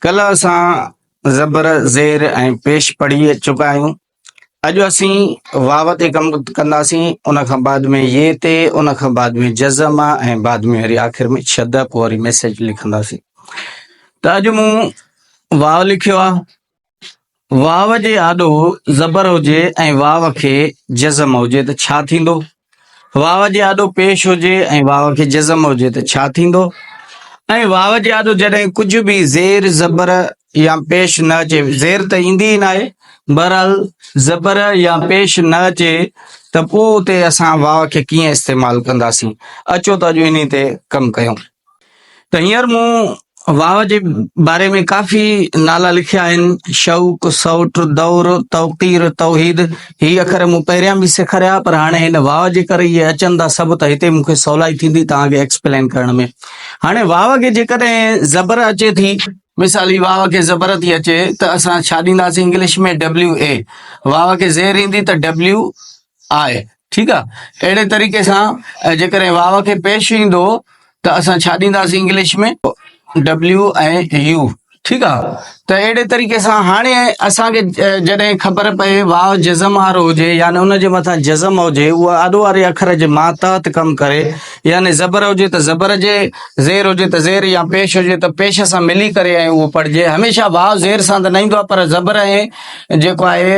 ڪلهه اسان زبر، زير ۽ پيش پڙهي چڪا آهيون. اڄ اسين واو تي ڪم ڪنداسين، ان کان بعد ۾ يي تي، ان کان بعد ۾ جزم ۽ بعد ۾ وري آخر ۾ شد، پوء وري ميسيج لکنداسين. ته اڄ مون واو لکيو آهي. واو جي آڏو زبر هجي ۽ واو کي جزم هجي ته ڇا ٿيندو؟ واو جي آڏو پيش هجي ۽ واو کي جزم هجي ته ڇا ٿيندو؟ ۽ واو جي آڏو جڏهن ڪجهه به زير، زبر يا پيش نه اچي، زير ته ايندي ئي ناهي، بهرحال زبر يا پيش نه اچي ته پوء اتي اسان واو کي ڪيئن استعمال ڪنداسين؟ اچو ته اڄ انهي تي ڪم ڪيون. ته هينئر مون واو جي باري ۾ ڪافي نالا لکيا آهن، شوق، سئوٽ، دور، توقير، توحيد، هي اکر مون پهريان به سيکاريا پر هاڻي هن واو جي ڪري اهي اچن ٿا سڀ ته هتي مون کي سولائي ٿيندي توهان کي ايڪسپلين ڪرڻ ۾. هاڻي واو کي جيڪڏهن زبر اچي ٿي، مثال هي واو کي زبر ٿي اچي ته اسان ڇا ڏينداسين انگلش ۾ ڊبليو اي، واو کي زير ايندي ته ڊبليو آهي ٺيڪ آ اهڙي طريقي سان جيڪڏهن واو کي پيش ايندو ته اسان ڇا ڏينداسين انگلش ۾ ڊبليو ۽ يو ٺيڪ آ ته اهڙي طريقي سان هاڻي اسان کي جڏهن خبر پئي واو جزم وارو هجي يعني ان جي مٿان جزم هجي اهو آڏو واري اکر جي ماتحت ڪم ڪري يعني زبر هجي ته زبر جي زير هجي ته زير يا پيش هجي ته پيش سان ملي ڪري ۽ اهو پڙهجي هميشه واو زير سان ته نه ايندو آ پر زبر ۽ جيڪو آهي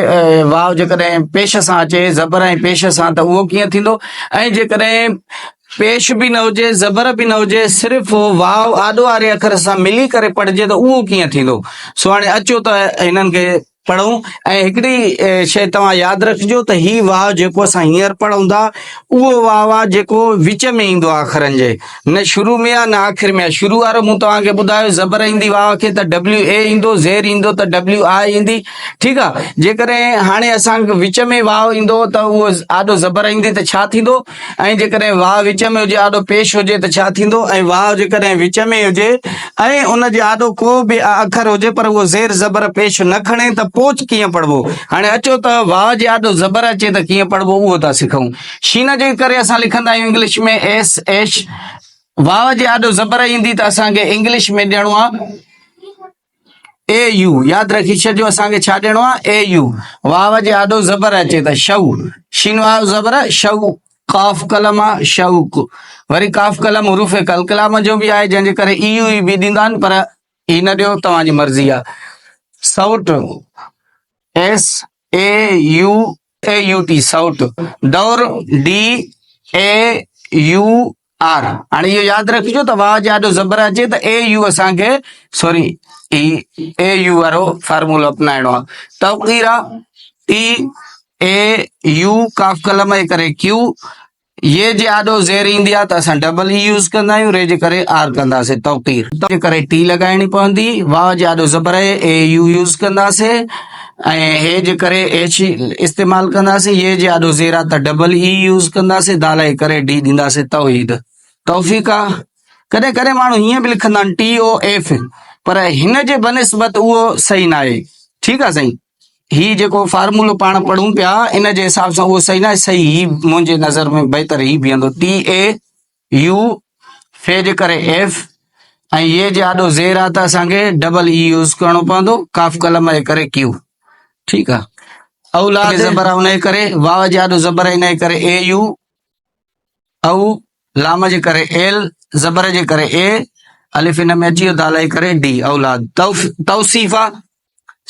واو جيڪڏهن پيش سان اچي زبر ۽ پيش سان ته اهو ڪيئن ٿيندو ۽ جيڪڏهن پيش به نه هجي زبر به نه هجي صرف واو آڏو واري اکر سان ملي ڪري پڙهجي ته اهو ڪيئن ٿيندو سو هاڻي اچو ته هنن کي پڙهون ۽ هڪڙي شيء توهان ياد رکجو ته هي واو جيڪو اسان هينئر پڙهون ٿا اهو واو آهي جيڪو وچ ۾ ايندو آهي اکرن جي نه شروع ۾ آ نه آخر ۾ آ. شروع وارو مون توهان کي ٻڌايو زبر ايندي واو کي ته ڊبليو اي ايندو، زير ايندو ته ڊبليو I ايندي. ٺيڪ آ. جيڪڏهن هاڻي اسان کي وچ ۾ واو ايندو ته اهو آڏو زبر ايندي ته ڇا ٿيندو ۽ جيڪڏهن واو وچ ۾ هجي آڏو پيش هجي ته ڇا ٿيندو ۽ واو جيڪڏهن وچ ۾ هجي ۽ ان جي آڏو ڪو به اکر هجي پر اهو زير زبر پيش نه کڻي ته پوء ڪيئن پڙهبو. هاڻي اچو ته واو جي آڏو زبر اچي ته ڪيئن پڙهبو اهو ٿا سکون. شين جي ڪري اسان لکندا آهيون انگلش ۾ ايس ايڇ. واو جي آڏو زبر ايندي ته اسان کي انگلش ۾ ڏيڻو آ اي يو. ياد رکي ڇڏجو اسان کي ڇا ڏيڻو آ اي يو. واو جي آڏو زبر اچي ته شو. شين واو زبر شو. قاف قلم آ شوق. وري قاف قلم حروف قلقله منجهو به آهي جنهن جي ڪري اي يو ئي به ڏيندا آهن پر اي نه ڏيو توهان جي مرضي آ. سئوٽ S A U A U T سئوٽ دور ڊي اي يو آر هاڻي اهو ياد رکجو ته واء جي آڏو زبر اچي ته اي يو اسان کي سوري اي اي يو وارو فارمولو اپنائڻو آهي توقير آ ٽي اي يو قاف قلم جي ڪري ڪيو ي جي آڏو زير ايندي آهي ته اسان ڊبل اي يوز ڪندا آهيون، ري جي ڪري آر ڪنداسين، توقير. ت جي ڪري ٽي لڳائڻي پوندي، واء جي آڏو زبر اي، اي يو يوز ڪنداسين ۽ هي جي ڪري ايڇ استعمال ڪنداسين، ي جي آڏو زير آهي ته ڊبل اي يوز ڪنداسين، دال جي ڪري ڊي ڏينداسين، توحيد. توفيق آ. ڪڏهن ڪڏهن ماڻهو هيئن به لکندا آهن ٽي او ايف پر هن جي بنسبت اهو صحيح ناهي. ٺيڪ آ سائين. هي جيڪو فارمولو پاڻ پڙهون پيا ان جي حساب سان اهو صحيح ناهي صحيح هي منهنجي نظر ۾ بهتر هي بيهندو ٽي اي يو في جي ڪري ايف ۽ يي جي آڏو زير آ ته اسان کي ڊبل اي يوز ڪرڻو پوندو قاف قلم جي ڪري ڪيو ٺيڪ آ اولاد زبر آ ان جي ڪري واو جي آڏو زبر ان جي ڪري اي يو او لام جي ڪري ايل زبر جي ڪري اي الف ان ۾ اچي ويو دال جي ڪري ڊي اولاد توصيف آ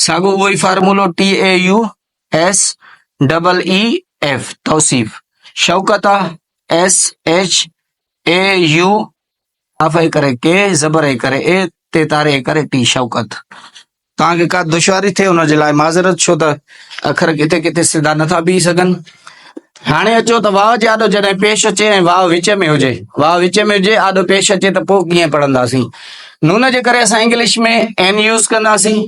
ساڳو اهو ئي فارمولو T A U S double E F توصيف شوڪت آ ايس ايڇ اي يو اف جي ڪري ڪي زبر جي ڪري اي تي تاري جي ڪري ٽي شوڪت. توهان کي ڪا دشواري ٿئي ان جي لاء معذرت ڇو ته اکر ڪٿي ڪٿي سڌا نٿا بيهي سگهن. هاڻي اچو ته واء جي آڏو جڏهن پيش اچي ۽ واء وچ ۾ هجي واء وچ ۾ هجي آڏو پيش اچي ته پوء ڪيئن پڙهنداسين. نون جي ڪري اسان انگلش ۾ اين يوز ڪنداسين.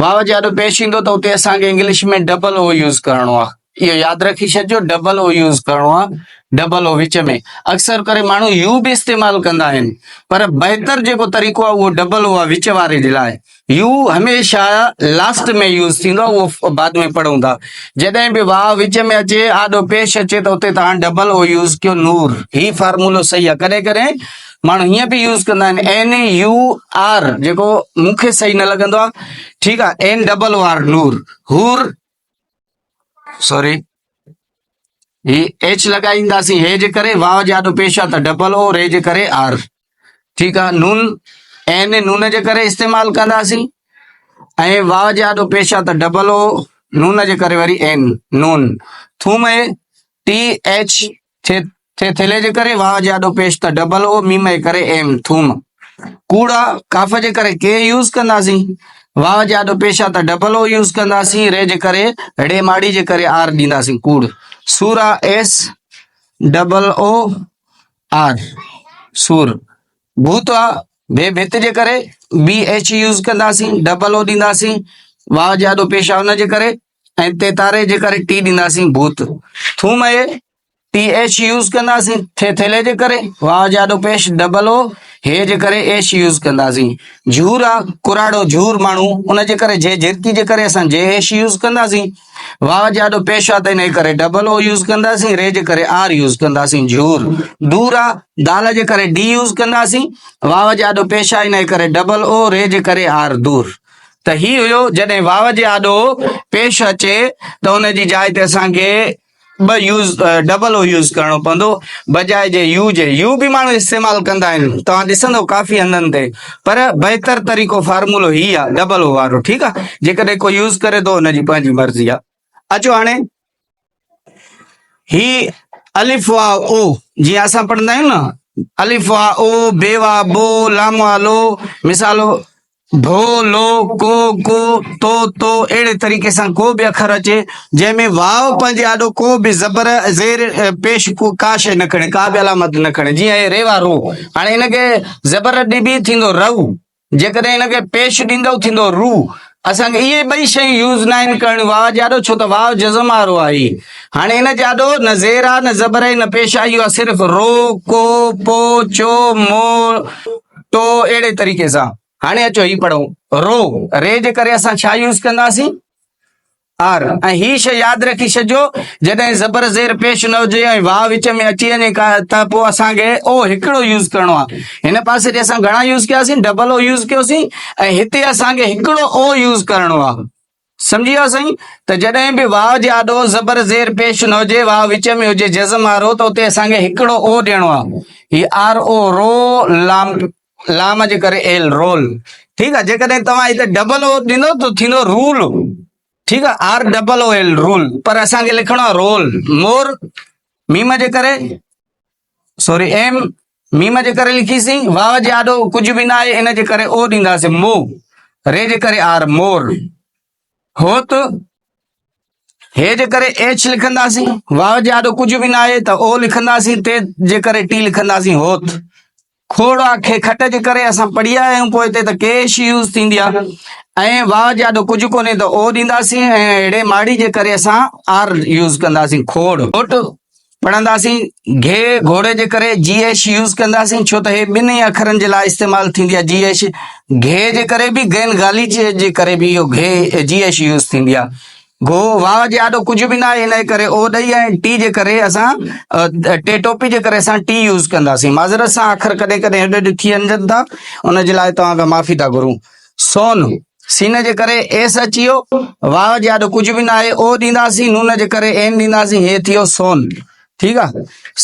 واء جي آڏو پيش ايندو ته اتي اسان کي انگلش ۾ ڊبل او يوز ڪرڻو آهي. اهو ياد رکي ڇڏجو ڊبل او يوز ڪرڻو آهي ڊبل او وچ ۾ اڪثر ڪري ماڻهو يو به استعمال ڪندا آهن پر بهتر جيڪو طريقو آهي اهو ڊبل او آهي وچ واري جي لاء يو هميشه لاسٽ ۾ يوز ٿيندو آهي اهو بعد ۾ پڙهون ٿا جڏهن به واء وچ ۾ اچي آڏو پيش اچي ته اتي توهان ڊبل او يوز ڪيو نور هي فارمولو صحيح آهي ڪڏهن ڪڏهن ماڻهو هيئن به يوز ڪندا آهن اين يو آر جيڪو مون کي صحيح نه لڳندو آهي ٺيڪ آهي اين ڊبل او آر نور حور سوري هي ايڇ لڳائينداسين هي جي ڪري واو جي آڏو پيش آ ته ڊبل او ري جي ڪري آر ٺيڪ آ نون اين نون جي ڪري استعمال ڪنداسين ۽ واو جي آڏو پيش آ ته ڊبل او نون جي ڪري وري اين نون ٿوم اي ٽي ايڇ ٿي ٿي ٿيلهي جي ڪري واء جي آڏو پيش ته ڊبل او ميم جي ڪري ايم ٿوم ڪوڙا ڪاف جي ڪري ڪي يوز ڪنداسين واء جي آڏو پيش آ ته ڊبل او يوز ڪنداسين ري جي ڪري ڙي ماڙي جي ڪري آر ڏينداسين ڪوڙ سورا ايس ڊبل او آر سور ڀوت آ ڀي ڀت جي ڪري بي ايڇ يوز ڪنداسين ڊبل او ڏينداسين واء جي آڏو پيش آ ان جي ڪري ۽ تي تاري جي ڪري ٽي ڏينداسين ڀوت ٿوم اي ٽي ايڇ يوز ڪنداسين ٿي ٿيلهي جي ڪري واء جي آڏو پيش ڊبل او هي جي ڪري ايڇ يوز ڪنداسين جھور آ ڪراڙو جھور ماڻهو ان جي ڪري جي جھرڪي جي ڪري اسان جي ايڇ يوز ڪنداسين واء جي آڏو پيش آ ته ان جي ڪري ڊبل او يوز ڪنداسين ري جي ڪري آر يوز ڪنداسين جھور دور آ دال جي ڪري ڊي يوز ڪنداسين واء جي آڏو پيش آ ان جي ڪري ڊبل او ري جي ڪري آر دور ته هي هيو جڏهن واء جي آڏو پيش اچي ته ان جي جاء تي اسان کي ٻه يوز ڊبل او يوز ڪرڻو پوندو بجاء جي يو جي يو به ماڻهو استعمال ڪندا آهن توهان ڏسندو ڪافي هنڌن تي پر بهتر طريقو فارمولو هي آ ڊبل او وارو ٺيڪ آ جيڪڏهن ڪو يوز ڪري ٿو ان جي پنهنجي مرضي آ اچو هاڻي هي الف واو او جيئن اسان پڙهندا آهيون نه الف واو او بي واو بو لام واو لو مثال ڀو، لو، ڪو، ڪو، تو، تو اهڙي طريقي سان ڪو به اکر اچي جنهن ۾ واو پنهنجي آڏو ڪو به زبر، زير، پيش ڪا شيء نه کڻي، ڪا به علامت نه کڻي جيئن اهي ري وا رو هاڻي ان کي زبر ڏبي ٿيندو رئو جيڪڏهن ان کي پيش ڏيندؤ ٿيندو رو اسان کي اهي ٻئي شيون يوز ناهن ڪرڻيون واو جي آڏو ڇو ته واو جزم وارو آهي هاڻي ان جي آڏو نه زير آهي نه زبر آهي نه پيش آهي اهو آهي صرف رو، ڪو، پو، چو، مو، ٽو اهڙي طريقي سان هاڻي اچو هي پڙهون رو ري جي ڪري اسان ڇا يوز ڪنداسين آر ۽ هي شي ياد رکي ڇڏجو جڏهن زبر زير پيش نه هجي ۽ واء وچ ۾ اچي وڃي ڪا ته پوء اسان کي او هڪڙو يوز ڪرڻو آهي هن پاسي تي اسان گهڻا يوز ڪياسين ڊبل او يوز ڪيوسين ۽ هتي اسان کي هڪڙو او يوز ڪرڻو آهي سمجهي ويا سائين ته جڏهن به واء جي آڏو زبر زير پيش نه هجي واء وچ ۾ هجي جزم وارو ته اتي اسان کي هڪڙو او ڏيڻو آهي هي آر او رو لام لام جي ڪري ايل رول ٺيڪ آهي جيڪڏهن توهان هتي ڊبل او ڏيندو ته ٿيندو رول ٺيڪ آهي R double O L role پر اسان کي لکڻو آهي رول مور ميم جي ڪري سوري ايم ميم جي ڪري لکيسين واو جي آڏو ڪجهه به نه آهي ان جي ڪري او ڏينداسين مو ري جي ڪري آر مور هوت هي جي ڪري ايڇ لکنداسين واو جي آڏو ڪجهه به نه آهي ته او لکنداسين تي جي ڪري ٽي لکنداسين هوت کوڙ آ کي کٽ جي ڪري اسان پڙهي آيا آهيون پوء هتي ته ڪي ايڇ يوز ٿيندي آ ۽ واو جي آڏو ڪجهه ڪونهي ته او ڏينداسين ۽ اهڙي ماڙي جي ڪري اسان آر يوز ڪنداسين کوڙ هوٽ پڙهنداسين گهي گهوڙي جي ڪري جي ايڇ يوز ڪنداسين ڇو ته هي ٻنهي اکرن جي لاء استعمال ٿيندي آهي جي ايڇ گهي جي ڪري به گين غاليچي جي ڪري به اهو گهي جي ايڇ يوز ٿيندي آهي گهو واء جي آڏو ڪجهه به نه آهي ان جي ڪري او ڏئي ۽ ٽي جي ڪري اسان ٽي ٽوپي جي ڪري اسان ٽي يوز ڪنداسين معذرت سان اکر ڪڏهن ڪڏهن هيڏ هوڏ ٿي وڃن ٿا ان جي لاء توهان کان معافي ٿا گهرون سون سين جي ڪري ايس اچي ويو، واء جي آڏو ڪجهه به ناهي، او ڏينداسين، نون جي ڪري اين ڏينداسين، هي ٿي ويو سون. ٺيڪ آ.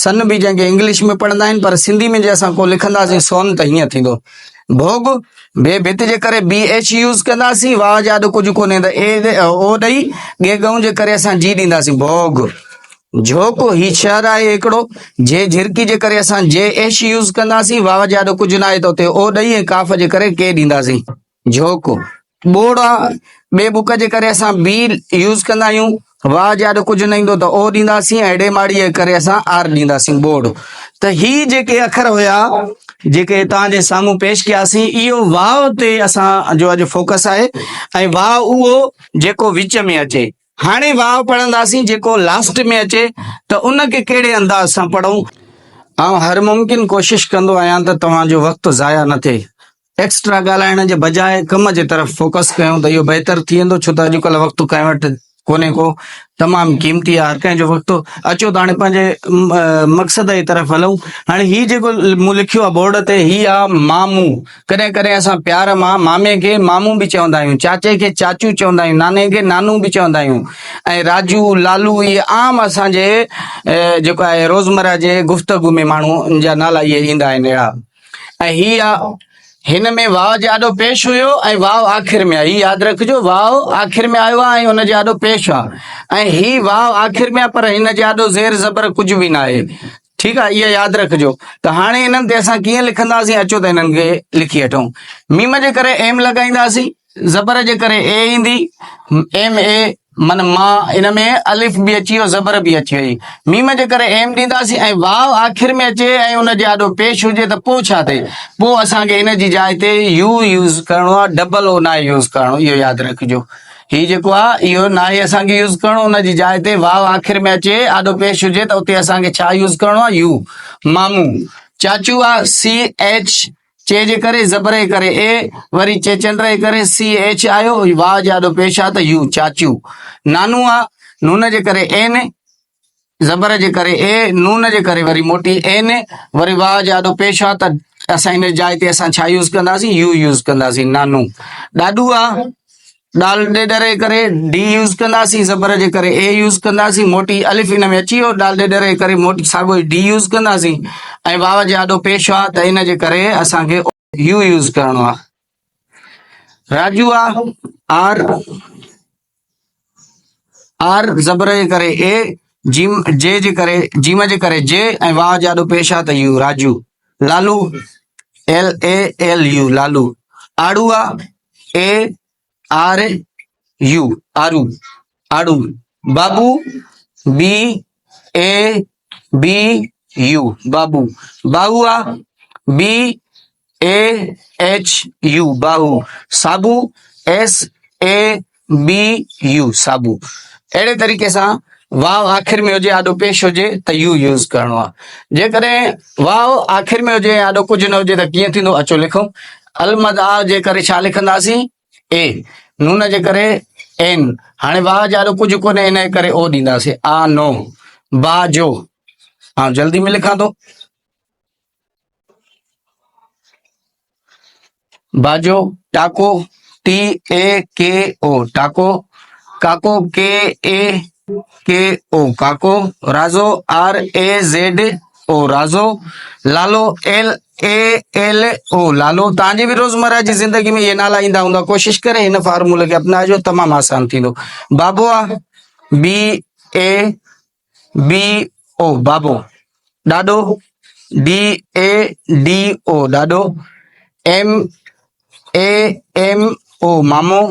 سن به جنهن کي انگلش ۾ پڙهندا آهن پر سنڌي ۾ جي اسان ڪو لکنداسين سون ته هيئن ٿيندو. ڀوڳ، ڀي ڀت جي ڪري بي ايڇ يوز ڪنداسين، واء جي آڏو ڪجهه ڪونهي ته اي او ڏئي، ڳي ڳئون جي ڪري اسان جي ڏينداسين، ڀوڳ. جهوڪ، هي شهر آهي هڪڙو، جي جهرڪي جي ڪري اسان جي ايڇ يوز ڪنداسين، واء جي آڏو ڪجهه ناهي ته اتي او ڏئي ۽ ڪاف جي ڪري ڪي ڏينداسين. جهوڪ، ٻوڙ آ، ٻي بڪ جي ڪري اسان بي يوز ڪندا آهيون، واء جي آڏو ڪجهه نه ايندو ته او ڏينداسين ۽ ڙي ماڙي جي ڪري اسان آر ڏينداسين ٻوڙ. ته هي جيڪي اکر هيا جيڪي توهان جي سامهون پيش ڪياسين اهو واء تي اسان جو اڄ فوڪس آهي ۽ واء اهو جيڪو وچ ۾ اچي. هاڻي واء پڙهنداسين جيڪو لاسٽ ۾ اچي ته ان کي ڪهڙي انداز سان پڙهون. آئون هر ممڪن ڪوشش ڪندو آهيان ته توهان جو وقت ضايع نه ٿئي. ايڪسٽرا ڳالهائڻ جي بجاء ڪم جي طرف فوڪس ڪيون ته اهو بهتر ٿي ويندو ڇو ته اڄڪلهه وقت ڪنهن وٽ ڪونهي ڪو تمام قيمتي آهي هر ڪنهن جو وقت اچو ته هاڻي پنهنجي مقصد جي طرف هلون هاڻي هي جيڪو مون لکيو آهي بورڊ تي هي آهي مامو ڪڏهن ڪڏهن اسان پيار مان مامي کي مامو به چوندا آهيون چاچي کي چاچو چوندا آهيون ناني کي نانو به چوندا آهيون ۽ راجو لالو اهي عام اسان جي جيڪو آهي روزمره جي گفتگو ۾ ماڻهو جا نالا اهي ايندا آهن اهڙا ۽ هي آ هن ۾ واء جي آڏو پيش هيو ۽ واء آخر ۾ آهي هي ياد رکجو واء آخر ۾ آيو آهي ۽ ان جي آڏو پيش آهي ۽ هي واء آخر ۾ آهي پر هن جي آڏو زير زبر ڪجهه به ناهي ٺيڪ آهي اها ياد رکجو ته هاڻي انهن تي اسان ڪيئن لکنداسين اچو ته انهن کي لکي وٺون ميم جي ڪري ايم لڳائينداسين زبر جي ڪري اي ايندي ايم اي من ما ان ۾ الف به اچي ويو زبر به اچي وئي ميم جي ڪري ايم ڏينداسين ۽ واو آخر ۾ اچي ۽ ان جي آڏو پيش هجي ته پوء ڇا ٿئي پوء اسان کي ان جي جاء تي يو يوز ڪرڻو آهي ڊبل او ناهي يوز ڪرڻو اهو ياد رکجو هي جيڪو آهي اهو ناهي اسان کي يوز ڪرڻو ان جي جاء تي واو آخر ۾ اچي آڏو پيش هجي ته اتي اسان کي ڇا يوز ڪرڻو آهي يو مامو چاچو آهي سي ايڇ چي جي ڪري زبر جي ڪري اي، وري چي چنڊ جي ڪري سي ايڇ آيو، واء جي آڏو پيش آ ته يو، چاچو. نانو آ، نون جي ڪري اين، زبر جي ڪري اي، نون جي ڪري وري موٽي اين، وري واء جي آڏو پيش آ ته اسان ان جي جاء تي اسان ڇا يوز ڪنداسين، يو يوز ڪنداسين، نانو. ڏاڏو آ. ڏال ڏيڏر جي ڪري ڊي يوز ڪنداسين زبر جي ڪري اي يوز ڪنداسين موٽي الف ان ۾ اچي ويو ڏال ڏيڏر جي ڪري موٽي ساڳو ئي ڊي يوز ڪنداسين ۽ واو جي آڏو پيش آ ته ان جي ڪري اسان کي يو يوز ڪرڻو آ راجو آ آر آر زبر جي ڪري اي جيم جي جي ڪري جيم جي ڪري جي ۽ واو جي آڏو پيش آ ته U Raju Lalu L A L U Lalu آڙو آ اي آر يو آرو آڙو بابو بي اي بي يو بابو باهو آ بي اي ايڇ يو باهو صابو ايس اي بي يو صابو اهڙي طريقي سان واو آخر ۾ هجي آڏو پيش هجي ته يو يوز ڪرڻو آ جيڪڏهن واو آخر ۾ هجي آڏو ڪجهه نه هجي ته ڪيئن ٿيندو اچو لکون المد آ جي ڪري ڇا لکنداسين اي نون جي ڪري اين هاڻي واء جي آڏو ڪجهه ڪونهي ان جي ڪري او ڏينداسين آ نو با جو ها جلدي ۾ لکان ٿو باجو ٽاڪو ٽي اي ڪي او ٽاڪو ڪاڪو ڪي اي ڪي او ڪاڪو رازو آر اي زيڊ او رازو لالو ايل اي ايل او لالو تان جي به روزمره جي زندگي ۾ اهي نالا ايندا هوندا ڪوشش ڪري هن فارمولي کي اپنائجو تمام آسان ٿيندو بابو آ بي اي بي او بابو ڏاڏو ڊي اي ڊي او ڏاڏو ايم اي ايم او مامو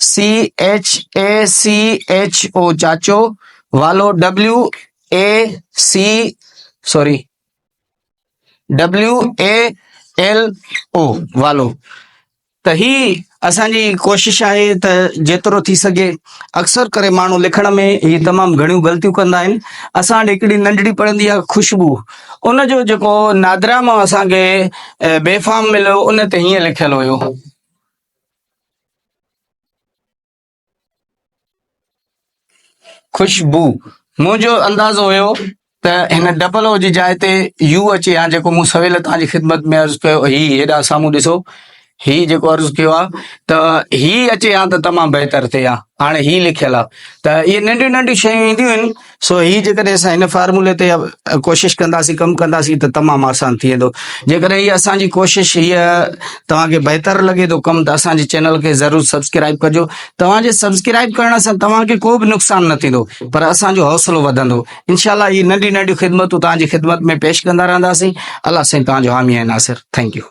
سي ايڇ اي سي ايڇ او چاچو والو W A C sorry W A L O والو ته هي اسان جي ڪوشش آهي ته جيترو ٿي سگهي اڪثر ڪري ماڻهو لکڻ ۾ هي تمام گهڻيون غلطيون ڪندا آهن اسان وٽ هڪڙي ننڍڙي پڙهندي آهي خوشبو ان جو جيڪو نادرا مان اسان کي بي فارم مليو ان تي هيئن لکيل هيو. خوشبو منهنجو اندازو هيو ته هن ڊبل او جي جاء تي يو اچي ها جيڪو مون سويل توهان جي خدمت ۾ عرض ڪيو هي هيڏانهن سامهون ڏسو هي جيڪو عرض ڪيو آهي ته هي اچي ها ته تمام بهتر ٿئي ها هاڻي هي لکيل آهي ته اهي ننڍيون ننڍيون شيون اينديون آهن سو هي جيڪڏهن اسان هن فارمولي تي ڪوشش ڪنداسين ڪم ڪنداسين ته تمام آسان ٿي ويندو جيڪڏهن هي اسان جي ڪوشش هيء توهان کي بهتر لڳي ٿو ڪم ته اسان جي چينل کي ضرور سبسڪرائب ڪجو توهان جي سبسڪرائب ڪرڻ سان توهان کي ڪو به نقصان نه ٿيندو پر اسان جو حوصلو وڌندو انشاء الله هي ننڍي ننڍيون خدمتون توهان جي خدمت ۾ پيش ڪندا رهنداسين الله سائين توهان جو حامي ۽ ناصر thank you.